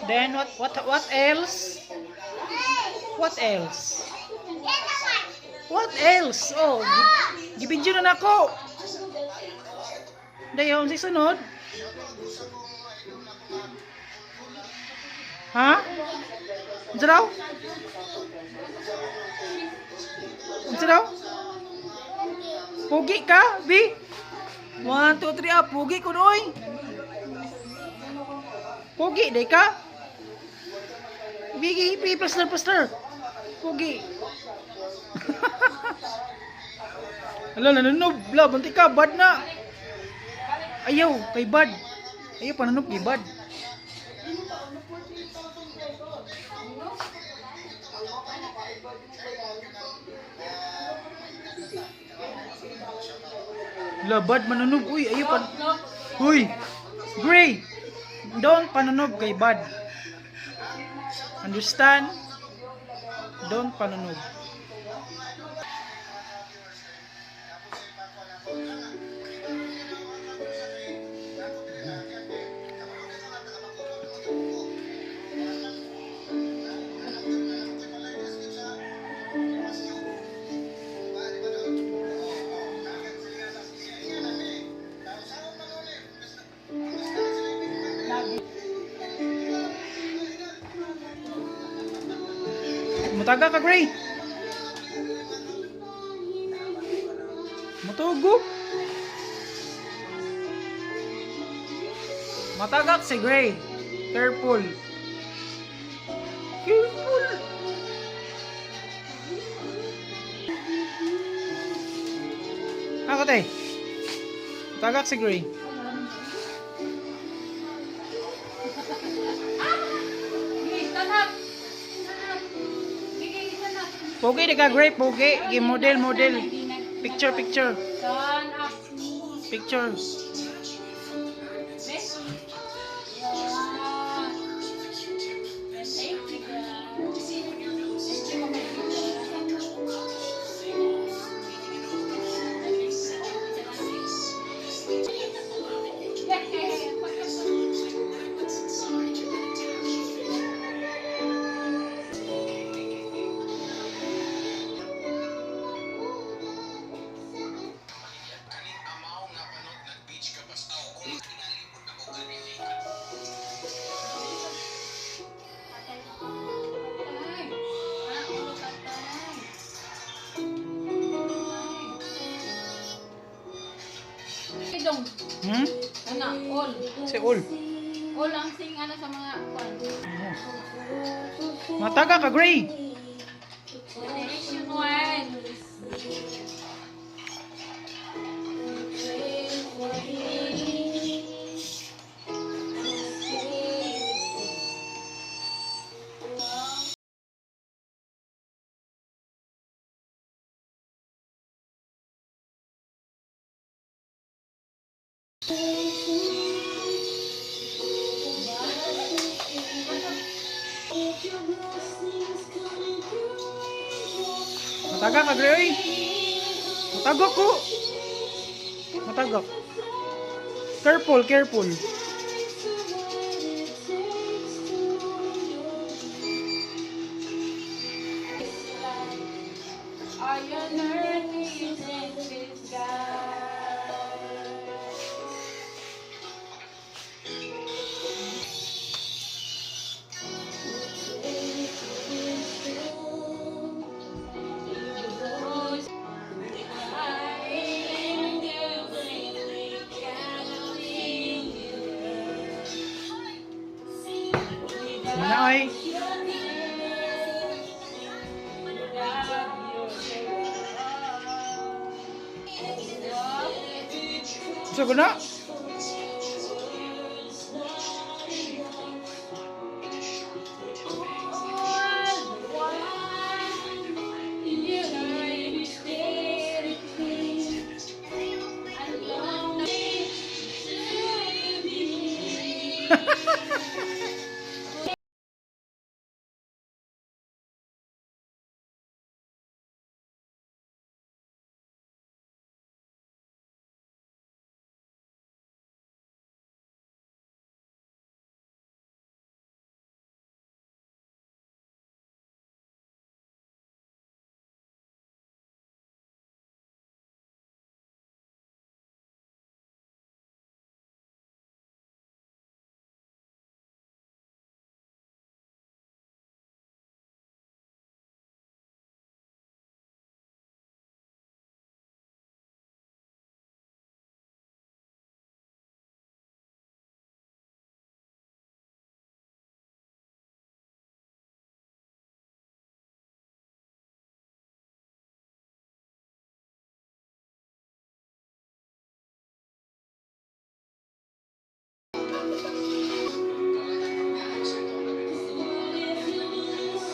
Then what else? What else? What else? Oh, gibidyo na nako. Dayon si sunod. Ha? Unsa daw? Unsa daw? Pugi ka, B? 1, 2, 3, ah, pugi ko doy. Pugi, day ka? Bigi, B, plaster, plaster. Pugi. Ala, nanunob. La, bunti ka, bad na. Ayaw, kay bad. Ayaw, panunob kay bad. La, bad manunob. Uy, ayaw pan... Uy! Gray! Don't panunob kay bad. Understand? Don't panunob. Mutaga ka, Gray. Mutugo. Matagak si Gray. Careful. Careful. Ako te. Matagak si Gray. Pogi di ka, Gray. Pogi. Model, model. Picture, picture. Picture. Hmm? Ana, all. Si all. All ang sing ana sa mga kwan. Mataga ka, Gray. Generation 1. Mataga ka, Gray. Mataga ko. Mataga. Careful, careful. Mana ay? Gusto ko na?